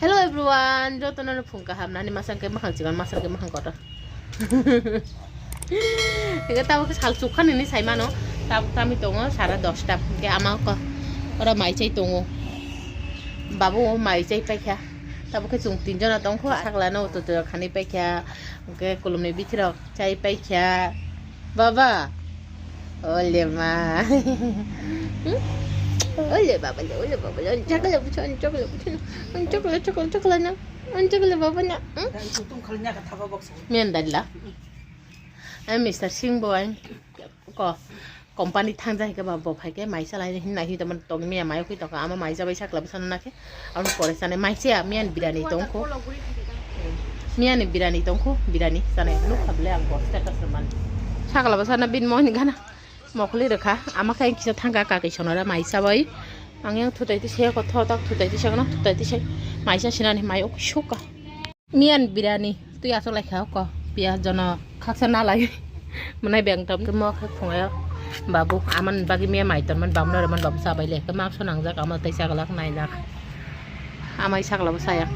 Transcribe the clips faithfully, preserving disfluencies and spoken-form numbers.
Hello everyone, jotono no phung kaham, nani masang ke makhang chigon, masang ke makhang kotor. Ega tabo ke sal chukha nini sai mano, tab tami tongo sara dosta, ke ama ko ora mai chai tongo. Babu o mai chai paikha, tabo ke chung tinjona tongkho, sakla no to to khani paikha, ke kulumni bithirok chai paikha. Baba, ole ma. Ole baba le, ole baba le, chakla buchon, chakla buchon, chakla, chakla, chakla na. Ang chakle baba na. Hmm? Ang tutung khali nya ka thaba box. Miyan dalla. Ang Mister Singh bo ang ko company thang jai ke ba bo phai ke mai salai hin nai hi to man tong miya mai kui to ka ama mai jabai sakla bwsano na ke. Ang pore sane mai se miyan birani tong ko. Miyan birani tong ko, birani sane nuk khable ang ko status man. Sakla bwsano bin mo ni gana. Mokli rwkha, ama khe kisa thangkha kaki sonora mai sabai. Ang yang thutai tisai ko tho tak thutai tisai kono thutai tisai. Mai sa sinani mai ok suka. Miyan birani twi asok lai kha ko. Pia jono khaksa na lai. Mwnai beng tam mo khe phungayo. Babu aman bagi miya mai ton man bamno re man babu sabai le. Ke mak so nangjak ama tai sagalak naijak. Amai sakla bwsaya.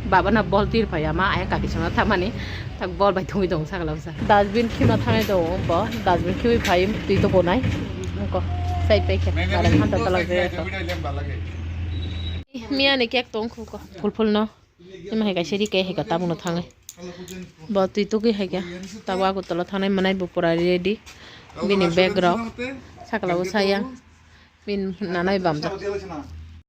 Baba na bol tir phai ama ayang kaki songna thamani. Tak bol bai thungwi tong sakla bwsa. Dustbin khima thangnai do bo. Dustbin khiwi phai twi to bonai. Ko sai pai khe. Mega Mara mini khanta dos tala hai je to. Video lem bala ge. Miya ni cake tong khu ko. Phul phul no. Ima hai kaisa ri ke hai ka tabuk no thangai. Bo twi tugwi hai ka. Tabuk agu tola thangnai manai bo pura ready. Bini bag rok. Sakla bwsaya. Min nanai bam da.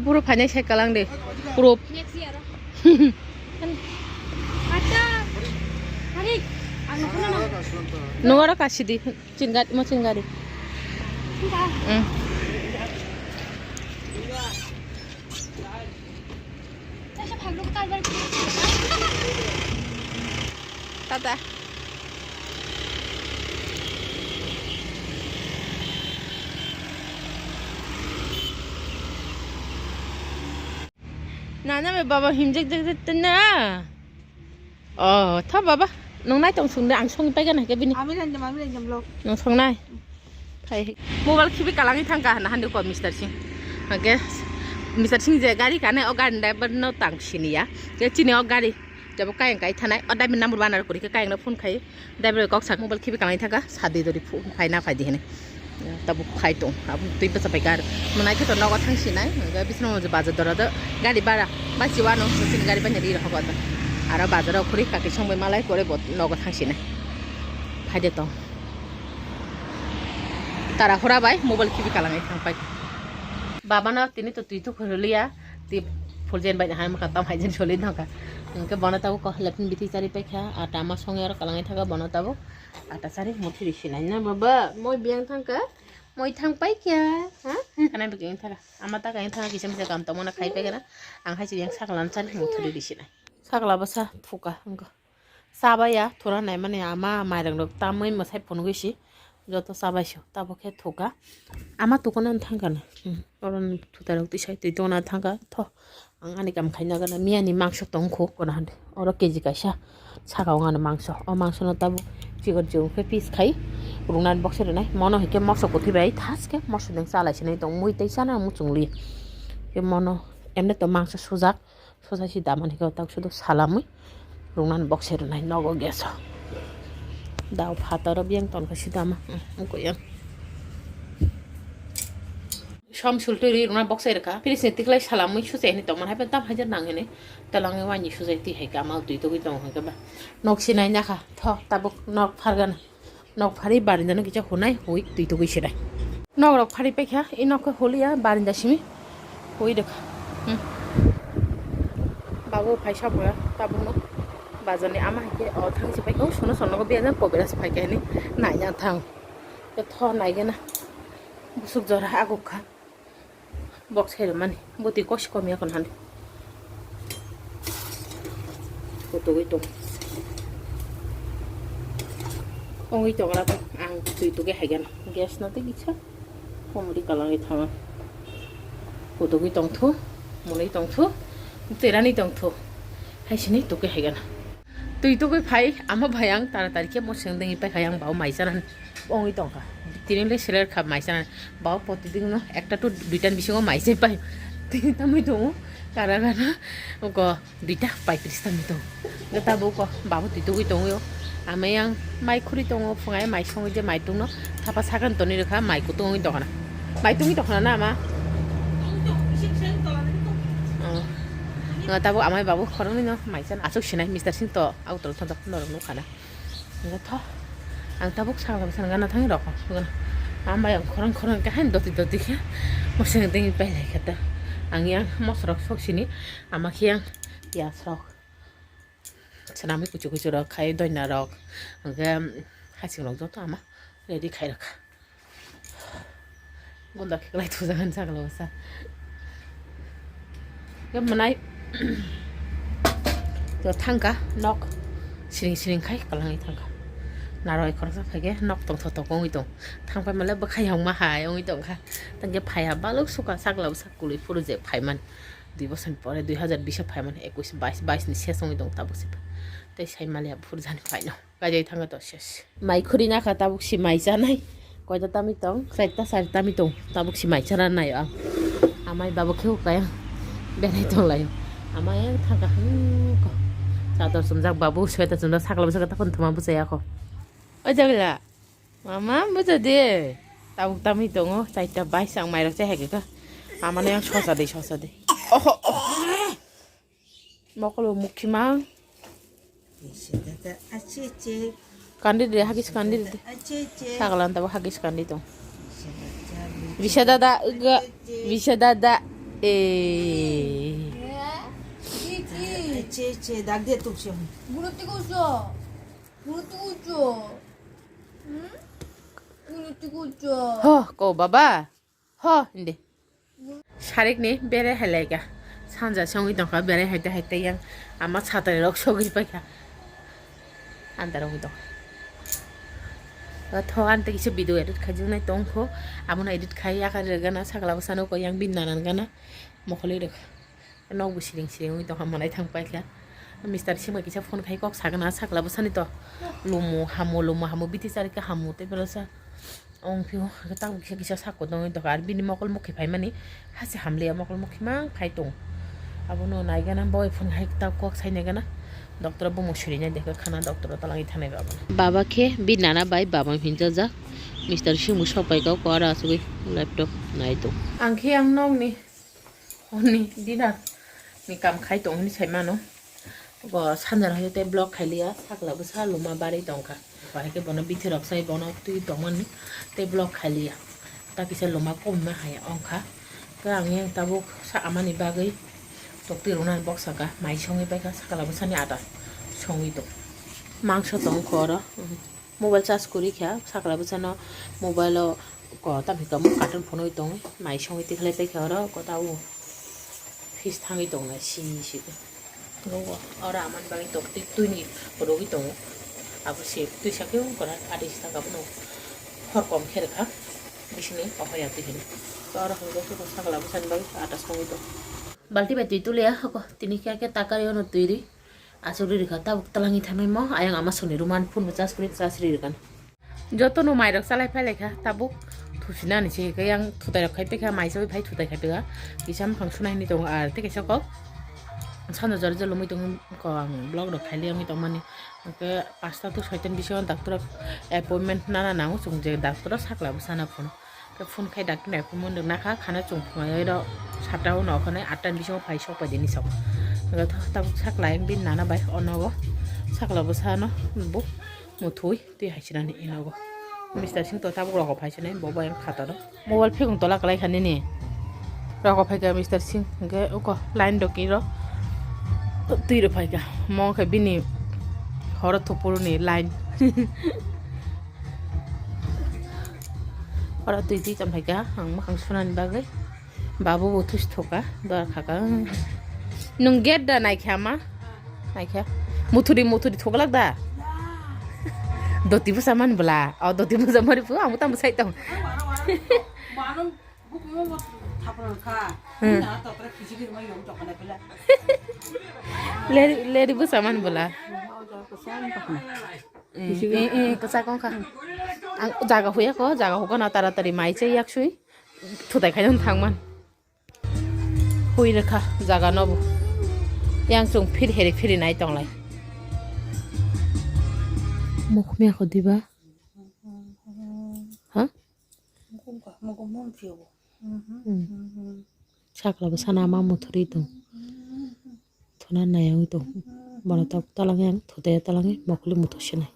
Buru phainai sai kalang de. Proof. Next year. Ata. Hari. Ang nunggu na. Nunggu aro kasi di. Cinggat mo cinggat di. Enggak. Hmm. Saya phaglok kalbar. Tata. Nana me baba himjek jek jek tena. Oh, tha baba. Nung nai tong sung de ang song pai gana ke bini. Ami nang jam, ami nang jam lok. Nung song nai. Phai. Mobile khibi kalangwi thangka hana hande ko Mister Singh. Hake Mister Singh je gari kane o gari driver no tang sini ya. Ke chini o gari. Jabo kayang kai thanai o driver number banar kuri ke kayang no phone khai. Driver kok sak mobile khibi kalangwi thangka sadi dori phone khai na phai di hene. Tabo khai tong abo twi bwsa pai gar. Mwnai khe to nogo thang sinai. Hwnkhe bisino mo bazar doro do gari bara basi wano chini gari banya ri rok hogo to. Aro bazar o khuri kaki song bai malai kore bo nogo thang sinai. Phai de tong. Tara hora bai mobile khibi kalangwi thang pai. Baba no tini to twi tu khurliya, ti phuljen bai hai maka tam hai jen soli thangka. Hwnkhe bono tabo ko lepin biti chari pai kha, ata ma songi aro kalangwi thangka bono tabo. Ata chari muthiri sinai na baba, moi biyang thangka, moi thang pai kha, ha? Kana bikeng thangka, ama ta kain thangka kisa misa kam tamo na khai pai kana, ang hai chiyang saklan chari muthiri sinai. Sakla basa thuka, hwnkhe. Chabaya thura naimani ama mairang rok tamwi mwsai phunugwi si joto chabai si tabuk khe thuka ama tukuna thangkana oro thutai rok tisai twi tongna thangka tho ang ani kam khaina gana miyani mangso tongkhu kono hande oro keji kaisa saka wngani mangso o mangso no tabuk chikon chikon khe piece khai rwnani bokse rwnai mono hinkhe moso kwthwi bai thaske moso deng chalai sinai tong mui tei chana muchungli mono emne to mangso sujak. Sosa si daman hika tak sudu salamwi rungnan bokse rwnai nogo gas o. Dao phataro biyang tonkha si dama, mm, wngkha yang. Som sultwi ri rungna bokse rwkha. Fridge ni tiklai salamwi suchai hwnwi tongmani hai tam hajar nang hwnwi twlangwi waini suchai twi hai kama twi tugwi tongo hwnkhe ba. Nok sinai nakha tho tabuk nok phargana. Nok phari barinda no kisa hunai hui twi tugwi sinai. Nok rok phari paikha, i nok khe huliya barinda simi hui rwkha. Hmm. Babu phaisa boya tabukno bazar ni ama hai khe o thang si paikha, sono sono biya jang kobiraj phaikha hinwi naina thang. Tho naigena busuk jora agukha. Box khe rwmani bwtwi kosi kom ya kono hwnwi. Kutugwi tong. Ongwi tongra bo ang twi tugwi haigano. Gas no tei kisa komri kalangwi thango. Kutugwi tongthu, mwnwi tongthu, twirani tongthu. Hai sini tugwi haigano. Twi tugwi phai, amo bai ang taratari khe moseng dengwi paikha yang bao mai chanani ongwi tongkha. Tini le seler kha mai chanani. Bao protidin no ekta to duita ni bisingo mai se pai. Tini tamwi tongo, kana kana, oko duita paitris tamwi tongo. Hwnkhe tabuk o babo twi tugwi tongwi o. Amai yang mai khuri tongo, phungai mai songwi je mai tungno, thapa sakani tonwi rwkha, mai kutung wngwi tongkha na. Mai tungwi tongkha na ama? Oh. Nga tabuk amai babo khoroknwi no mai chan aswk sinai, Mister Singh to auto thontok norok nukha na. Hwnkhe tho, ang tabuk sakla bwsano gana thangwi rokho, gana. Ang bai ang khorang khorang khe haino doti doti khe mwswng tengwi pailai khe ta. Ang yang mosrok sok sini, ama khe yang piyaj rok, swnamwi kuchu kuchu rok khai, doina rok, hwnkhe hasing rok joto ama ready khai rokha. Gunda khe kwlai thujagan sakla bwsa. Khe mwnai to thangkha nok siring siring khai kwlangwi thangkha. Narwai khoroksa phaikhe nok tongthotok wngwi tong. Thangpai male bwkhayokma hai wngwi tongkha. Tangkhe phaiya baluk sukha sakla bwsa kwlwi phuru je phaimani. Dui bosor pore dui hazar bish o phaimani, ekwis bais, bais ni ses wngwi tong tabuk se. Tei sai maliya phuru jani phaino. Kajai thangkha to ses. Mai khuri nakha tabuk si mai chanai. Koita tamwi tong, chaita sari tamwi tong. Tabuk si mai chana naio ang. Amai babo khe ukaya. Berai tong laio. Amai ang thangkha hwnkhe. Sador chumjak babu, sweta chumjak sakla bwsakhe taphun thuma bwchaya kho. O jagla. Mama bwcha de. Tabuk tamwi tongo, chaita bais ang mairok chai hai kha. Amano yang sosa de, sosa de. Oho, oho. Mokolo mukhima. Kandi de, hagis kandi de. Sagala tabo hagis kandi tong. Bisa dada, uga. Bisa dada. Eh. Ho, ko baba. Ho, hindi. Sarikni bere hai laika. Sanja songwi tongkha, bere haite haite yang ama satai rok sogwi paikha. Andar wngwi tongkha. Tho, ang tei kisa video edit khaijaknai tongkho. Abono edit khai yakarwi rwgana, sakla bwsano ko yang bini nanan gana. Mokholi rwkha. Nokbo siring siring wngwi tongkha, mwnai thang paikha. Mister Singh bai kisa phone khai kok sagana, sakla bwsani to. Lumo hamo, lumo hamo, biti charikhe hamo, tei belasa. Ong phio, tang kisa kisa sak kotong wngwi tongkha. Ar bini mokol mukhi phaimani, hase hamliya mokol mukhi mang phai tong. Abono naigana, boi phone hai ta kok sai naigana. Doctor bomo suri nai dekha khana, doctor o talangwi thanai baba. Baba khe bini nana bai baba hinjajak. Mister Singh bo sok pai kok, aro asugwi laptop nai tong. Ang khe ang nokni Honni dinner ni kam khai tong hini sai mano. Bo sanjana hai tei vlog khai liya, sakla bwsa luma barwi tongkha. Bahai khe bono bithi rok sai bono twi tongmani tei vlog khai liya. Ta kisa luma kom ma hai ongkha. Khe ang yang tabuk sa amani bagwi toktwi rwnani boksa kha, mai songwi paikha, sakla bwsani ada songwi tong. Mangso tong kho oro. Mobile charge kwrwi kha, sakla bwsano mobile o ko tamni kamo cartoon phunwi tong, mai songwi tikhlai paikha oro, ko ta o fish thangwi tongnai si si. Oro amani bagwi tok twi twini rwgwi tongo. Abo se twisa khe ungkora ati saka bono hor kom khe rwkha bisini ohoya twi hino. Oro hwnwi khe sakla bwsani bagwi ata songwi tong. Balti bai twi tuliya hoko tini khe khe takari ono twi ri. Aswk ri rwkha, tabuk twlangwi thangnaimo, ayang ama soni rwmani phone bo charge kwrwi charge ri rwkha. Jotono mairok chalai phai laikha, tabuk thusinani se hwnkhe yang thutai rok khai paikha, mai chawi phai thutai khai paikha, kisa mukhang sunai hinwi tongo, ar tei kaisa kok sano jora jora lomwi tongo, kok ang vlog rok khai liya wngwi tongmani, hwnkhe pasta to soitan bisingo doctor rok appointment nana nango, chwng je doctor o sakla bwsano phone. Khe phone khai doctor ni appointment rwna kha, khana chwng phungai oro satta o nokha nai atta ni bisingo phai sok pai dini sok. Hwnkhe tabuk sakla yang bini nana bai o nogo sakla bwsano bo muthwi twi hai sinani inogo. Mister Singh to tabuk roko phai sinai bo bai khataro. Mobile phikung tola kwlai kha nini. Roko phai kha Mister Singh hwnkhe uko line rok iro twi rok phai kha. Mo khe bini horo thupuru ni line. Oro twi twi tongphaikha ang mwkhang sunani bagwi. Babu bo thusi thoka dora khaka. Nwng gate da naikha ma? Naikha. Muthuri muthuri thoglak da? Doti bwsa man bwla. O doti bwsa mari phu ang tamo sai tong. Hmm. Leri leri bwsa man bwla. Eh, eh, eh, kwchak wngkha. Ang jaga huya ko, jaga hukana taratari mai chai yak sui. Thutai khai thangman. Pui rwkha jaga nobo. Yang chwng phir heri phiri nai tonglai. Mukhumya kho diba? Ha? Sakla bwsano ama muthurwi tong. Thuna naiwi tong. Bono tok talang yang, thutaya talang mokli muthur sinai.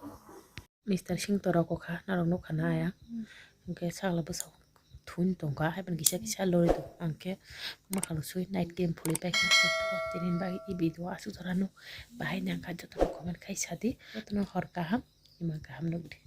Mister Singh torok kha, norok nukha na ayang. Hwnkhe sakla bwsao thun tongkha, haiphano kisa kisa lori tong. Ang khe makhalo sui night cream phulwi paikha. Tini bagwi i video aswk jorano bahai nangkha, jotono comment khai sadi. Jotono hor kaham, ima kaham nukdi.